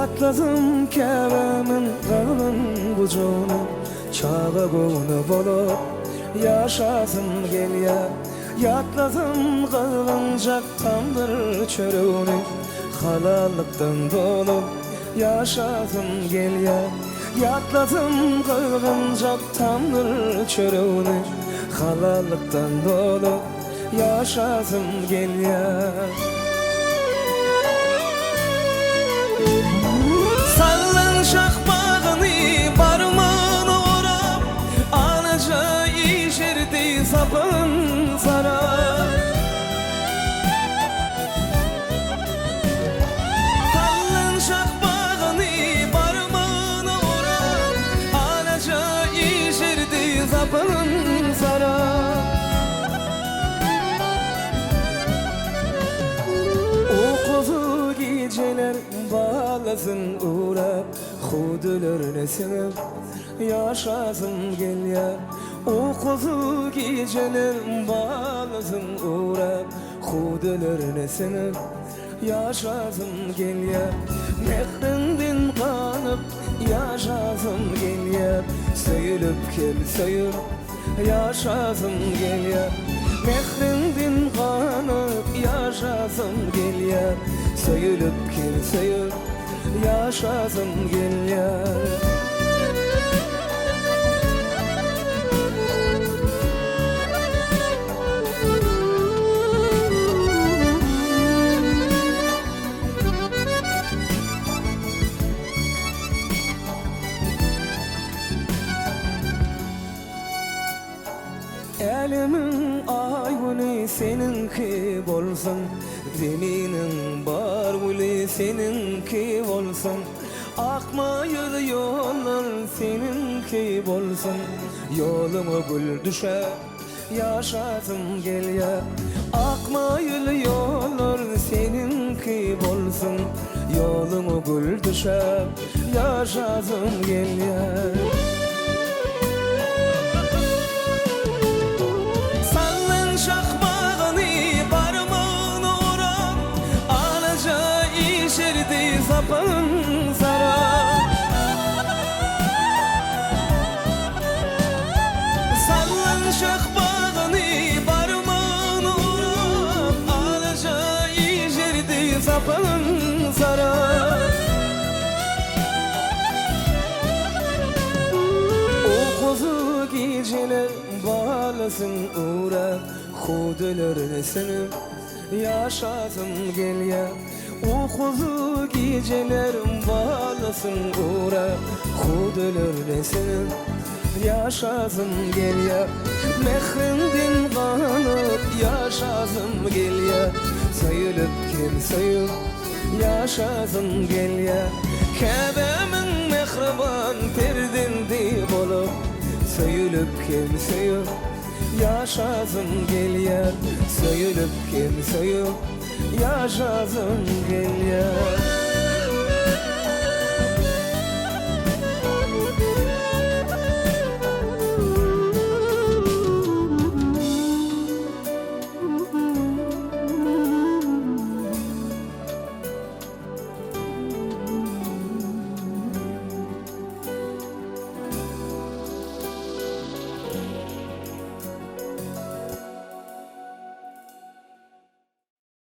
Ýatladym käbämiň galyň gujagyny, Çaga göwni bolup ýaşasym gelýär. Ýatladym gyzgynjak tamdyr çöregini, Halallykdan dolup ýaşasym gelýär. Ýatladym gyzgynjak tamdyr çöregini, Halallykdan dolup ýaşasym gelýär. Sallançak bagyny barmagyna orap, Alaja işerdi sapyn sarap. Sallançak bagyny barmagyna orap, Alaja işerdi sapyn sarap. Ukusyz gijeler balasyn urap, Hüwdülerine siňip ýaşasym gelýär. Ukusyz gijeler balasyn urap, Hüwdülerine siňip ýaşasym gelýär. Mähriňden ganyp ýaşasym gelýär. Söýülip hem söýüp ýaşasym gelýär. Mähriňden ganyp ýaşasym gelýär. Söýülip hem söýüp ýaşasym gelýär. Älemiň Aý-Güni seniňki bolsun, Zeminiň bar güli seniňki bolsun, Akmaýyl ýollar seniňki bolsun, Ýoluňa gül düşäp ýaşasym gelýär. Akmaýyl ýollar seniňki bolsun, Ýoluňa gül düşäp ýaşasym gelýär. Sallançak bagyny barmagyna orap, Alaja işerdi sapyn sarap. Sallançak bagyny barmagyna orap, Alaja işerdi sapyn sarap. Ukusyz gijeler balasyn urap, Hüwdülerine siňip ýaşasym gelýär. Ukusyz gijeler balasyn urap, Hüwdülerine siňip ýaşasym gelýär. Mähriňden ganyp ýaşasym gelýär. Söýülip hem söýüp ýaşasym gelýär. Käbämiň mähriban perzendi bolup, Söýülip hem söýüp ýaşasym gelýär. Söýülip hem söýüp ýaşasym gelýär.